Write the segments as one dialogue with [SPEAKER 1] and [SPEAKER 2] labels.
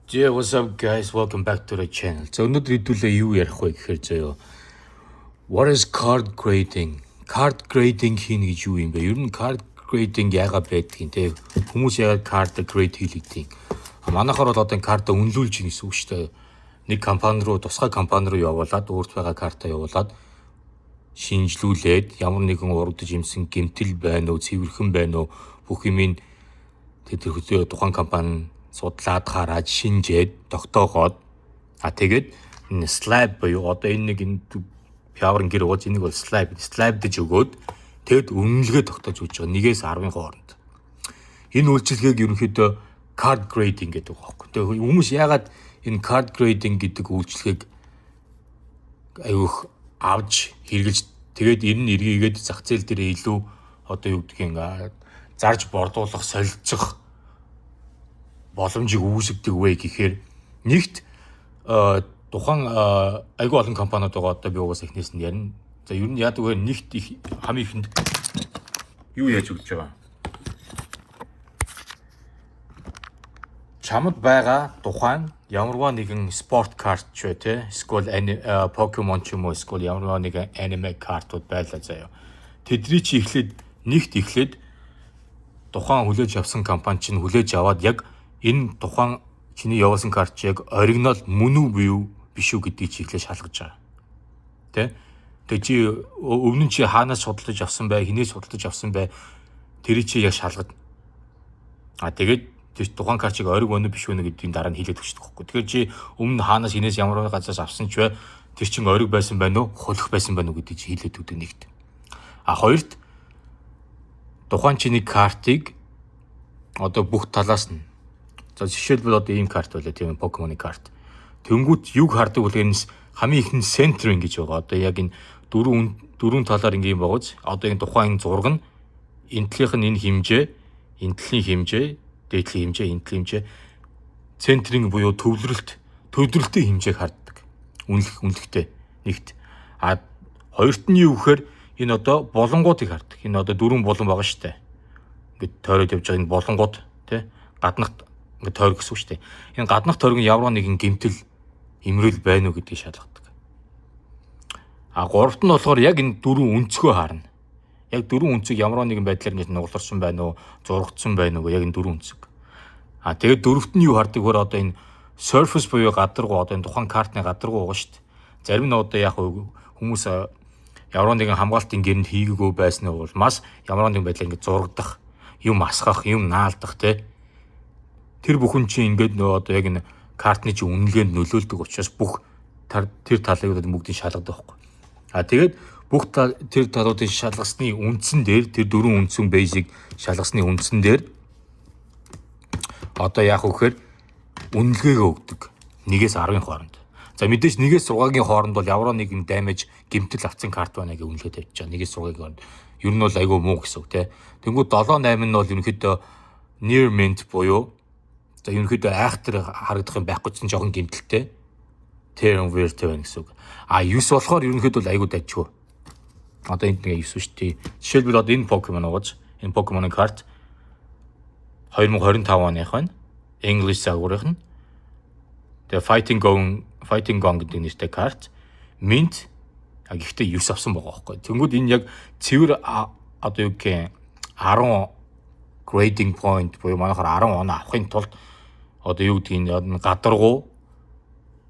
[SPEAKER 1] Yeah, what's up, guys? Welcome back to the channel. За, өнөөдөр хэдүүлээ юу ярих вэ гэхээр заяо. What is card grading? Card grading хийнэ гэж юу юм бэ? Ер нь card grading яагаад байдгийг те? Хүмүүс яагаад card grade хийлэгдгийг. Манайхаар бол одоо энэ карта үнэлүүлж гин гэсэн үг шүү дээ. Нэг компани руу, тусгай компани руу явуулаад, өөрт байгаа карта явуулаад шинжлүүлээд, ямар нэгэн урагдаж имсэн гэмтэл байна уу, цэвэрхэн байна уу, бүх юмыг тэр хөтөө тухайн компани судлаад, хараад, шинжээд, тогтоогоод, тэгээд энэ slab буюу одоо энэ нэг энэ пиаврын гэр ууж энийг бол slab дэж өгөөд, тэгэд үнэлгээ тогтоож өгч байгаа 1-ээс 10-ын хооронд. Энэ үйлчилгээг ерөнхийдөө card grading гэдэг байгаа байхгүй. Тэгээ хүмүүс яагаад энэ card grading гэдэг үйлчилгээг аюух авч хэрэгжилж, тэгээд энэ нь эргээгээд зах зээл дээр илүү одоо юу гэдгийг зарж бордуулах, солилцох боломжийг үүсгдэг вэ гэхээр нэгт тухайн айгүй олон компаниуд байгаа, одоо би угаасаа эхнээс нь ярина. За, ер нь яадаг вэ? Нэгт их хамгийн ихэнд юу яаж өгч байгаа? Чамд байгаа тухайн ямарваа нэгэн спорт карт ч бай те, эсвэл Pokemon ч юм уу, эсвэл ямарваа нэгэн аниме картууд байлаа заяа. Тэдний чи эхлээд нэгт эхлээд тухайн хүлээж авсан компани чинь хүлээж аваад яг энэ тухайн чиний явуулсан карт чи яг оригинал мөн үү буюу биш үү гэдгийг чи эхлээд шалгаж байгаа. Тэ? Тэгээ чи өмнө нь чи хаанаас судалдаж авсан бай, хинээс судалдаж авсан бай, тэрийг чи яг шалгад. А тэгээд тэр тухайн картыг ориг өнө биш үү гэдгийг дараа нь хийлээд өгчдөг байхгүй. Тэгэхээр чи өмнө хаанаас, хинээс, ямар газраас авсан ч бай, тэр чин ориг байсан байна уу, хулах байсан байна уу гэдгийг чи хийлээд өгдөг нэгт. А хоёрт тухайн чиний картыг одоо бүх талаас нь, за, жишээлбэл одоо ийм карт байлаа, тийм, Pokemon-ы карт. Тэнгүүт юг хардаг бол энэ хамгийн их нь centering гэж байгаа. Одоо яг энэ дөрвөн дөрвөн талаар ингээм байгууз. Одоо энэ тухайн энэ зураг нь энэ талынх нь энэ хэмжээ, энэ талын хэмжээ, дээд талын хэмжээ, энэ талын хэмжээ, centering буюу төвлөрөлт, төвлөрөлтийн хэмжээг хардаг. Үнэлэх үнэлэхтэй нэгт. А хоёрт нь юу гэхээр энэ одоо булангуудыг хардаг. Энэ одоо дөрвөн булан байгаа шүү дээ. Ингээд тойроод явж байгаа энэ булангууд тий гаднах ингээд тойрог гэсэн үг шүү дээ. Энэ гаднах тойрог нь ямар нэгэн гэмтэл, эмрэл байна уу гэдгийг шалгадаг. А гуравт нь болохоор яг энэ дөрвөн өнцгөө харна. Яг дөрвөн өнцөг ямар нэгэн байдлаар ингэж нугларсан байна уу, зурагдсан байна уу, яг энэ дөрвөн өнцөг. А тэгээд дөрөвт нь юу хардаг вөр, одоо энэ surface буюу гадаргуу, одоо энэ тухайн картны гадаргуу байгаа шүү дээ. Зарим нь одоо яг хүмүүс ямар нэгэн хамгаалтын гэрэнд хийгээгүй байсны улмаас ямар нэгэн байдлаар ингэж зурагдах, юм асгах, юм наалдах те. Тэр бүхэн чинь ингээд нөө одоо яг энэ картны чинь үнэлгээнд нөлөөлдөг учраас бүх тэр талыг бүгдийг шалгадаг байхгүй. А тэгээд бүх тэр талуудын шалгасны үндсэн дээр, тэр дөрвөн үндсэн basic шалгасны үндсэн дээр одоо яах вэ гэхээр үнэлгээгээ өгдөг. 1-ээс 10-ын хооронд. За, мэдээж 1-ээс 6-гийн хооронд бол ямар нэгэн damage, гэмтэл авсан карт байна гэж үнэлгээ тавьж байгаа. 1-ээс 6-гийн хооронд. Ер нь бол айгүй муу гэсэн үг те. Тэнгүүд 7 8 нь бол ерөнхийдөө near mint буюу за, ерөнхийдөө айхтар харагдах юм байхгүй чинь жоохон гэмтэлтэй. Tear and wear байна гэсэн үг. А 9 болохоор ерөнхийдөө бол айгүй дажгүй. Одоо энд нэг 9 шүү дээ. Жишээлбэл одоо энэ Pokemon угаж, энэ Pokemon-ы карт 2025 оных байна. English загварынх нь. Тэгээ Fighting Gong гэдэг нэртэй карт. Mint, а гэхдээ 9 авсан байгаа байхгүй. Тэнгүүд энэ яг цэвэр одоо юу гэх 10 grading point буюу манайхаар 10 оноо авахын тулд одоо юу гэдгийг нь гадаргуу,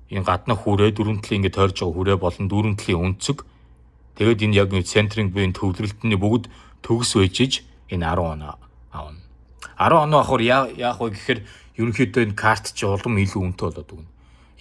[SPEAKER 1] энэ гаднах хүрээ, дөрвөн талын ингээд тойрж байгаа хүрээ болон дөрвөн талын өнцөг, тэгээд энэ яг centering буюу төвлөрөлтний бүгд төгс байжиж энэ 10 оноо авна. 10 оноо авахар яах вэ гэхээр ерөнхийдөө энэ карт чи улам илүү үнэтэй болоод өгнө.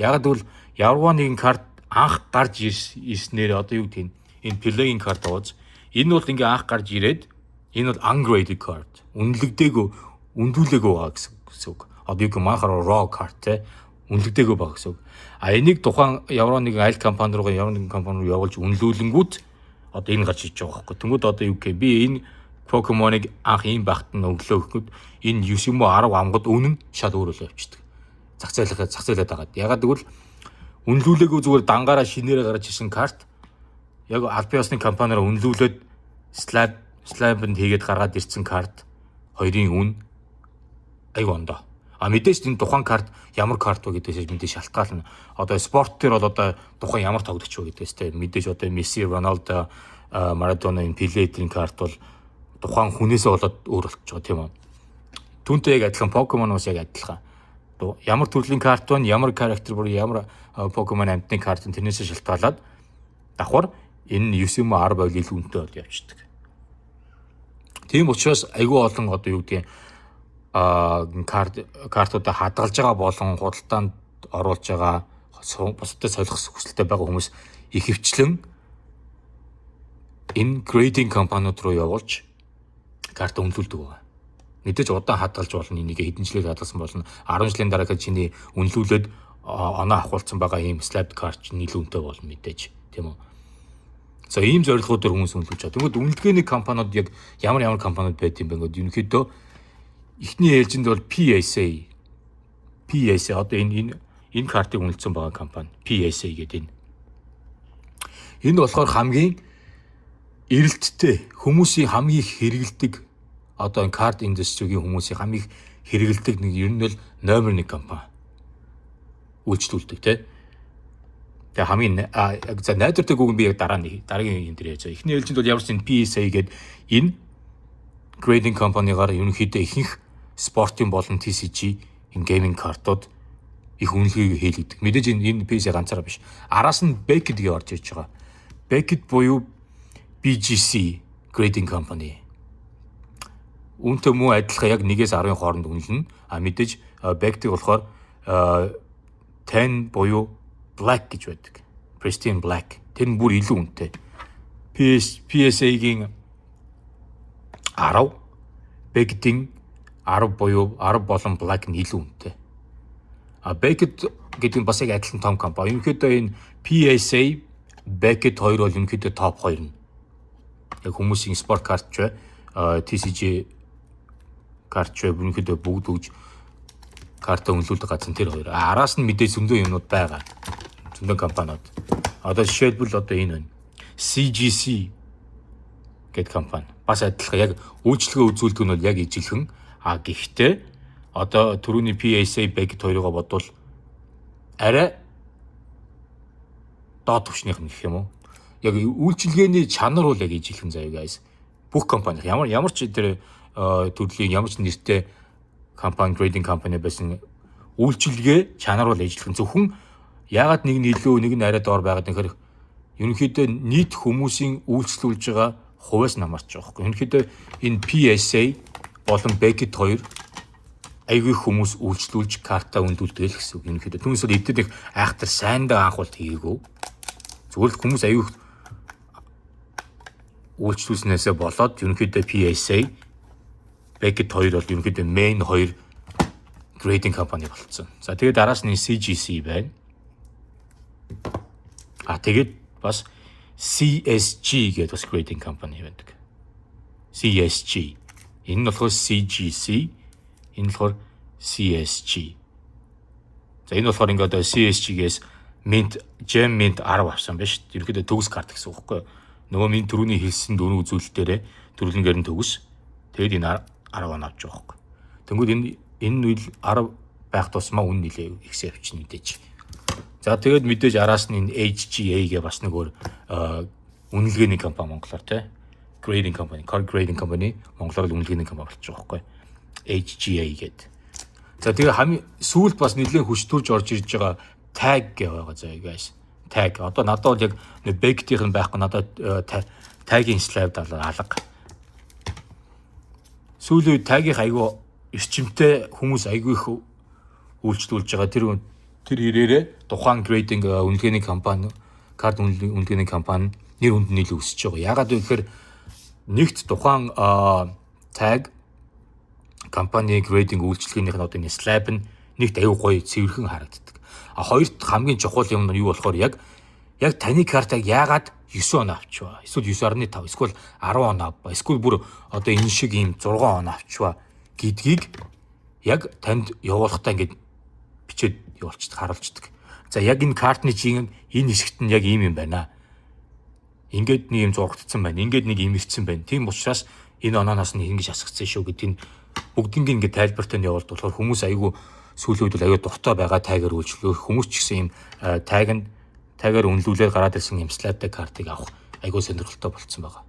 [SPEAKER 1] Яг гэвэл ямарваа нэгэн карт анх гарч ирснээр, одоо юу гэдгийг энэ playing карт ууз, энэ бол ингээ анх гарч ирээд энэ бол ungraded card. Үнэлэгдээгүй, үнэлүүлээгүй байгаа гэсэн үг. Одоо юу гэх манайхаар raw card те, үнэлэгдээгүй байгаа гэсэн үг. А энийг тухайн ямар нэгэн аль компани руугаа, ямар нэгэн компани руу явуулж үнэлүүлэнгүүт одоо энэ гарч иж байгаа байхгүй. Тэнгүүд одоо юу гэх би энэ Pokemon-ыг анх ийм багт нь өглөө гэхэд энэ 9 юм уу 10 амгад үнэн шал өөр болоо явчихдаг. Зах зээлээд байгаа. Ягаад гэвэл үнэлүүлээгүй зүгээр дангаараа шинээрээ гарч ирсэн карт яг албан ёсны компаниар үнэлүүлээд slab-нд хийгээд гаргаад ирсэн карт хоёрын үн айгу ондоо. А мэдээж энэ тухайн карт ямар карт вэ гэдгээс мэдээж шалтгаална. Одоо спорт дээр бол одоо тухайн ямар тоглогч вэ гэдгээс те, мэдээж одоо Месси, Роналдо, Марадона, энэ Пеле эдрийн карт бол тухайн хүнээсээ болоод өөр болчих жоох, тийм үү. Түүнтэй яг адилхан Pokemon бас яг адилхан. Ямар төрлийн карт байна, ямар character бүр ямар Pokemon амьтны карт нь, тэрнээсээ шалтгаалаад давхар энэ нь 9 юм уу 10 байвал илүү үнэтэй бол явчихдаг. Тийм учраас айгүй олон одоо юу гэдгийг картуудаа хадгалж байгаа болон худалдаанд оруулж байгаа, бусдад солих хүсэлтэй байгаа хүмүүс ихэвчлэн энэ grading компаниуд руу явуулж карта үнэлүүлдэг байгаа. Мэдээж удаан хадгалж болно, энийг хэдэн жилээр хадгалсан болно. 10 жилийн дараа чиний үнэлүүлээд оноо авахулсан байгаа ийм slab card чинь илүү үнэтэй болно мэдээж, тийм үү. За, ийм зорилгоудаар хүмүүс үнэлүүлж байгаа. Тэгмээд үнэлгээний компаниуд яг ямар ямар компаниуд байд юм бэ гэвэл ерөнхийдөө эхний ээлжинд бол PSA. PSA, одоо энэ картыг үнэлсэн байгаа компани PSA гэдэг энэ. Энэ болохоор хамгийн эрэлттэй, хүмүүсийн хамгийн их хэрэгэлдэг, одоо энэ card industry гийн хүмүүсийн хамгийн их хэрэгэлдэг нэг ер нь бол номер 1 компани. Үйлчлүүлдэг, тий. Тэгээ хамгийн за найдвартай үг нь би яг дараа нь дараагийн юм дээр яаж байгаа. Эхний ээлжинд бол ямар ч энэ PSA гэдэг энэ grading компанигаар ерөнхийдөө ихэнх спортын болон TCG энэ gaming картууд их үнэлгээг хийлэгдэг. Мэдээж энэ PSA ганцаараа биш. Араас нь Beckett гэж орж ирж байгаа. Beckett буюу BGC grading company. Үүнтэй мөн адилхан яг 1-ээс 10-ын хооронд үнэлнэ. А мэдээж Beckett болохоор 10 буюу black гэж байдаг. Pristine black. Тэр нь бүр илүү үнэтэй. PSA-гийн 10, Beckett-ийн 10 буюу 10 болон black нь илүү үнэтэй. А Beckett гэдэг нь бас яг адилхан том компани. Ерөнхийдөө энэ PSA, Beckett хоёр бол ерөнхийдөө топ 2 нь. Яг хүмүүсийн спорт карт ч бай, TCG карт ч бай, ерөнхийдөө бүгд өгж карта үнэлүүлдэг газар тэр хоёр. Араас нь мэдээ зөндөө юмнууд байгаа. Зөндөө компаниуд. Одоо жишээлбэл одоо энэ байна. CGC гэдэг компани. Бас адилхан яг үйлчилгээ үзүүлдэг нь бол яг ижилхэн. А гэхдээ одоо түрүүний PSA, Beckett хоёроо бодвол арай доод түвшнийх нь гэх юм уу. Яг үйлчилгээний чанар бол яг ижилхэн заяа, guys. Бүх компани ямар ямар ч тэр төрлийн, ямар ч нэртэй компани, grading company байсан, үйлчилгээ чанар бол ижилхэн. Зөвхөн яагаад нэг нь илүү, нэг нь арай доор байгаад нэхэр ерөнхийдөө нийт хүмүүсийн үйлчлүүлж байгаа хувиас нь хамаарч байгаа байхгүй. Ерөнхийдөө энэ PSA болон Beckett хоёр айгүй хүмүүс үйлчлүүлж карта үнэлүүлдэг л гэсэн үг. Ерөнхийдөө түүнээс бол эдгээр их айхтар сайндаа анхуулт хийгээгүй. Зүгээр л хүмүүс айгүй үйлчлүүлснээсээ болоод ерөнхийдөө PSA, Beckett хоёр бол ерөнхийдөө main хоёр grading company болцсон. За, тэгээд араас нь CGC байна. А тэгээд бас CSG гэдэг бас grading company байдаг. CSG. Энэ нь болохоор CGC, энэ болохоор CSG. За, энэ болохоор ингээд CSG-гээс Mint Gem Mint 10 авсан байна шүү дээ. Ерөнхийдөө төгс карт гэсэн үг байхгүй юу? Нөгөө минь түрүүний хэлсэн дөрвөн үзүүлэлтээрээ төрөлнгээр нь төгс. Тэгээд энэ 10 он авч байгаа байхгүй. Тэнгүүд энэ үйл 10 байх тусмаа үн нилээ ихсээ явчихна мэдээж. За, тэгээд мэдээж араас нь энэ HGA гээ бас нэг өөр үнэлгээний компани, монголоор те. Grading company, card grading company, монголоор л үнэлгээний компани болчих жоох байхгүй. HGA гэдэг. За, тэгээ хамгийн сүүлд бас нэлээд хүч төрж орж ирж байгаа TAG гэх байгаа заяа, guys. TAG. Одоо надад бол яг нэг Beckett-ийнх нь байхгүй, надад TAG-ийн slab алга. Сүүлийн үед TAG-ийн айгүй эрчимтэй, хүмүүс айгүй их үйлчлүүлж байгаа. Тэр хэрээрээ тухайн grading үнэлгээний компани, карт үнэлгээний компани нэр хүнд нь илүү өсөж байгаа. Яагаад вэ гэхээр нэгт тухайн TAG компани grading үйлчилгээнийх нь одоо энэ slab нь нэгт аюу гоё цэвэрхэн харагддаг. А хоёрт хамгийн чухал юм нь юу болохоор яг таны картаг яагаад 9 он авчваа? Эсвэл 9.5, эсвэл 10 он авба, эсвэл бүр одоо энэ шиг ийм 6 он авчваа гэдгийг яг танд явуулахдаа ингээд бичээд явуулчихдаг, харуулцдаг. За, яг энэ картны чинь энэ хэсэгт нь яг ийм юм байна. Ингээд нэг юм зурагдсан байна. Ингээд нэг юм ирсэн байна. Тийм учраас энэ ононоос нь ингэж асгацсан шүү гэдгийг Бүгднийг ингээд тайлбартай нь явуулдаг болохоор хүмүүс айгүй сүүлийн үед бол айгүй дуртай байгаа tag аар үйлчлэх. Хүмүүс ч гэсэн ийм tag нь tag аар үнэлүүлээд гараад ирсэн юм slab тай картыг авах айгүй сонирхолтой болцсон байгаа.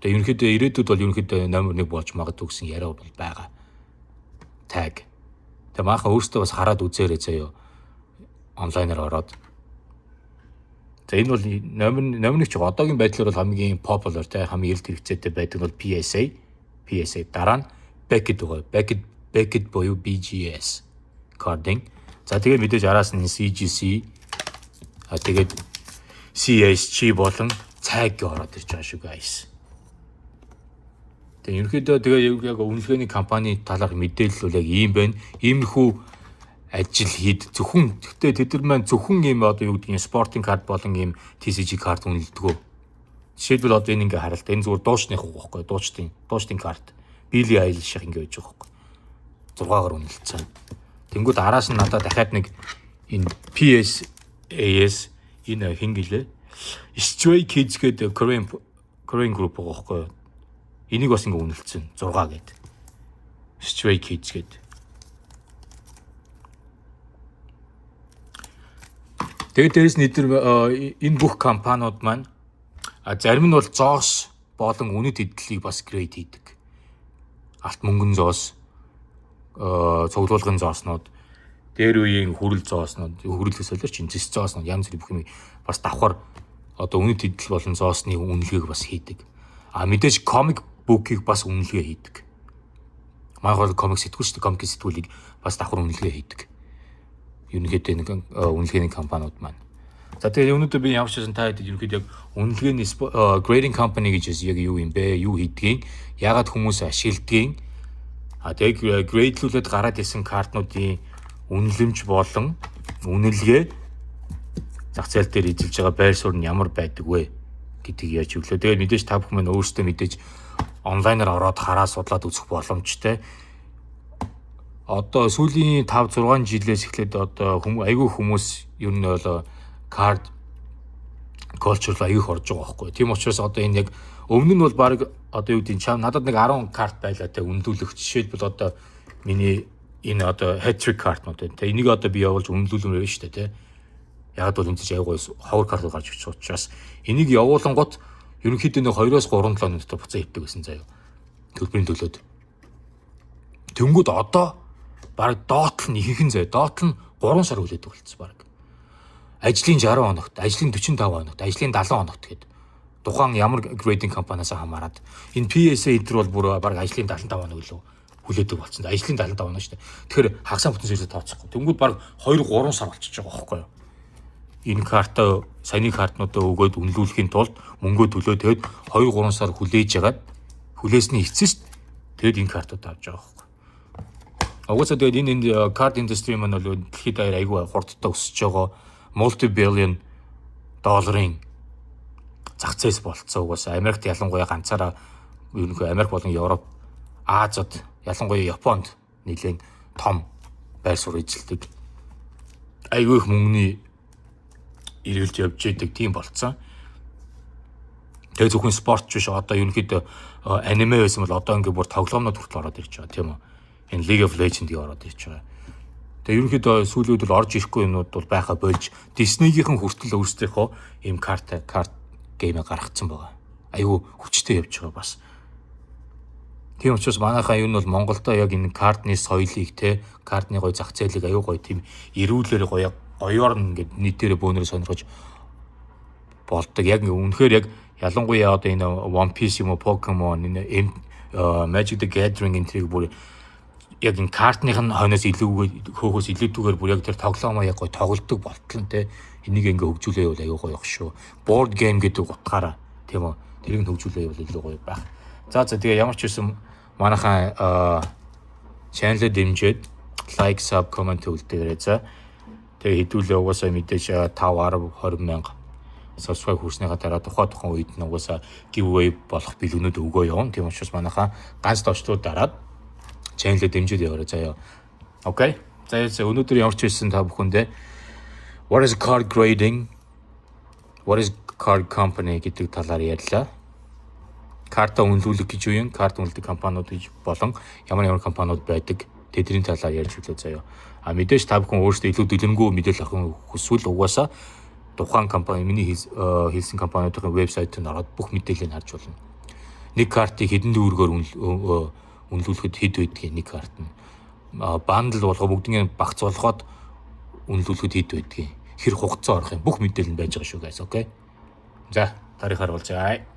[SPEAKER 1] Тэгээ ерөнхийдөө ирээдүйд бол ерөнхийдөө номер 1 болж магадгүй гэсэн яриа бол байгаа. Tag. Тэгээ манайхаа өөрсдөө бас хараад үзээрэй заяо. Онлайнаар ороод. За, энэ бол номер 1 ч одоогийн байдлаар бол хамгийн popular те, хамгийн эрэлт хэрэгцээтэй байдаг нь бол PSA. PSA, дараа нь Beckett байгаа. Beckett буюу BGS carding. За, тэгээд мэдээж араас нь CGC, тэгээд CSG болон CAG ороод ирж байгаа шүү, guys. Тэгээ ерөнхийдөө тэгээ яг үнэлгээний компани талаарх мэдээлэл бол яг ийм байна. Иймэрхүү ажил хийд зөвхөн, гэхдээ тэд нар маань зөвхөн ийм одоо юу гэдгийг спортын карт болон ийм TCG карт үнэлдэг. Жишээлбэл, одоо энэ ингээ харалт, энэ зүгээр дуучных байхгүй, дуучдын карт. Billie Eilish ингээ байж байгаа байхгүй. 6-гаар үнэлсэн. Тэнгүүд араас нь надад дахиад нэг энэ PSAS, энэ хэн гэлээ? Stray Kids гэдэг Korean group байгаа байхгүй юу? Энийг бас ингээ үнэлсэн, 6 гээд. Stray Kids гээд. Тэгээд дээрэс нь эдгээр энэ бүх компаниуд маань зарим нь бол зоос болон үнэт эдлэлийг бас grade хийдэг. Алт мөнгөн зоос, цуглуулгын зооснууд, дээр үеийн хүрэл зооснууд, хүрэл солиор чинь зэс зооснууд, янз бүрийн бүх юм бас давхар одоо үнэт эдэл болон зоосны үнэлгээг бас хийдэг. А мэдээж comic book ийг бас үнэлгээ хийдэг. Манай бол комик сэтгүүл шүү дээ. Комик сэтгүүлийг бас давхар үнэлгээ хийдэг. Ерөнхийдөө нэг үнэлгээний компаниуд маань. За, тэгээ өнөөдөр би ямар ч байсан та хэд ерөнхийдөө яг үнэлгээний grading company гэж яг юу юм бэ? Юу хийдгийг, яагаад хүмүүс ашигладгийг, тэгээ grade лүүлээд гараад ирсэн картнуудын үнэлэмж болон үнэлгээ, зах зээл дээр эзэлж байгаа байр суурь нь ямар байдаг вэ гэдгийг яаж өглөө. Тэгээд мэдээж та бүхэн маань өөрсдөө мэдээж онлайнаар ороод хараа судлаад үзэх боломжтой. Одоо сүүлийн 5 6 жилээс эхлээд одоо айгүй хүмүүс ер нь бол card culture руу аягүй орж байгаа байхгүй. Тийм учраас одоо энэ яг өмнө нь бол баг одоо юу гэдэг чам надад нэг 10 карт байлаа те, үнэлүүлэх. Жишээлбэл, одоо миний энэ одоо hat-trick картнууд байна те. Энийг одоо би явуулж үнэлүүлмээр байна шүү дээ те. Яг бол энэ чинь аягүй ховор карт гарч ирчих учраас энийг явуулангууд ерөнхийдөө нэг 2-оос 3 7 хоног дотор буцаа хөвдөг байсан заяа. Төлбөрийн төлөөд. Тэнгүүд одоо баг доотлол нь ихэнх нь заяа. Доотлол нь 3 сар хүлээдэг болцсон баг. Ажлын 60 хоногт, ажлын 45 хоногт, ажлын 70 хоногт гээд тухайн ямар grading компаниас хамаарат энэ PSA эдэр бол бүр баг ажлын 75 хоног илүү хүлээдэг болсон. Ажлын 75 хоног шүү дээ. Тэгэхээр хагасаа бүтэн сэрсээ тооцохгүй. Тэнгүүд баг 2 3 сар болчихж байгаа байхгүй юу? Энэ картаа, саяны картнуудаа өгөөд үнэлүүлэхийн тулд мөнгөө төлөө, тэгээд 2 3 сар хүлээж агаад, хүлээсний эцэст тэгээд энэ картууд авч байгаа байхгүй. Угаасаа тэгээд энэ card industry маань бол дэлхийд даяар айгүй хурдтай өсөж байгаа multi billion долларын зах зээл болцсон. Угаасаа Америкт ялангуяа ганцаараа, ерөнхий Америк болон Европ, Азад, ялангуяа Японд нэлээд том байр суурь эзэлдэг. Айгүй их мөнгөний эргэлж явж идэг тийм болцсон. Тэгээ зөвхөн спорт ч биш, одоо ерөнхийдөө аниме байсан бол одоо ингээ бүр тоглоомнууд хүртэл ороод ирж байгаа, тийм үү. Энэ League of Legends-ийг ороод ирж байгаа. Тэгээ ерөнхийдөө сүүлийн үед бол орж ирэхгүй юмнууд бол байха болж Disney-гийнхэн хүртэл өөрсдийнхөө ийм карт game ээ гаргацсан байгаа. Айгүй хүчтэй явж байгаа бас. Тийм учраас манайхаа ер нь бол Монголдо яг энэ картны соёлыг те, картны гоё зах зээлийг аюу гоё тийм эрүүлэр, гоё гоёор нь ингээд нийтээрээ бөөнөрөө сонирхож болдог. Яг ингээ үнэхээр яг ялангуяа одоо энэ One Piece юм уу, Pokemon, энэ Magic the Gathering энэ тэрийг бүр яг энэ картных нь хойноос илүүгээ хөөхөөс илүүтэйгээр бүр яг тэр тоглоомоо яг гоё тоглолдог болтол нь те, энийг ингээ хөгжүүлээ явуул аюу гоё ах шүү. Board game гэдэг утгаараа, тийм үү, тэрийг нь хөгжүүлээ явуул илүү гоё байх. За, тэгээ ямар ч байсан манайхаа channel дэмжиж like, sub, comment үлдээгээрэй, за. Тэгээ хэдүүлээ угаасаа мэдээж 5 10 20 мянга subscribe хүрснийхаа дараа тухайн үед нь угаасаа giveaway болох бэлгнүүд өгөө явна. Тийм учраас манайхаа ганц товчлууд дараад channel дэмжиж яваарай заяа. Okay. За, өнөөдөр ямар ч байсан та бүхэндээ what is card grading? What is card company гэдэг талаар ярьлаа. Карта үнэлүүлэх гэж юу юм? Карт үнэлдэг компаниуд гэж болон ямар ямар компаниуд байдаг. Тэдний талаар ярьж өглөө заяа. А мэдээж та бүхэн өөрсдөө илүү дэлгэрэнгүй мэдээлэл авах хүсвэл угаасаа тухайн компани, миний хэлсэн компаниудын вебсайтанд ороод бүх мэдээллийг харж болно. Нэг картыг хэдэн төгрөгөөр үнэлүүлэхэд хэд байдгийг, нэг карт нь bundle болгоо бүгднийг багц болгоод үнэлүүлэхэд хэд байдгийг, хэр хугацаа орох юм, бүх мэдээлэл нь байж байгаа шүү, guys, okay. За, дараагийнхаар уулзъя.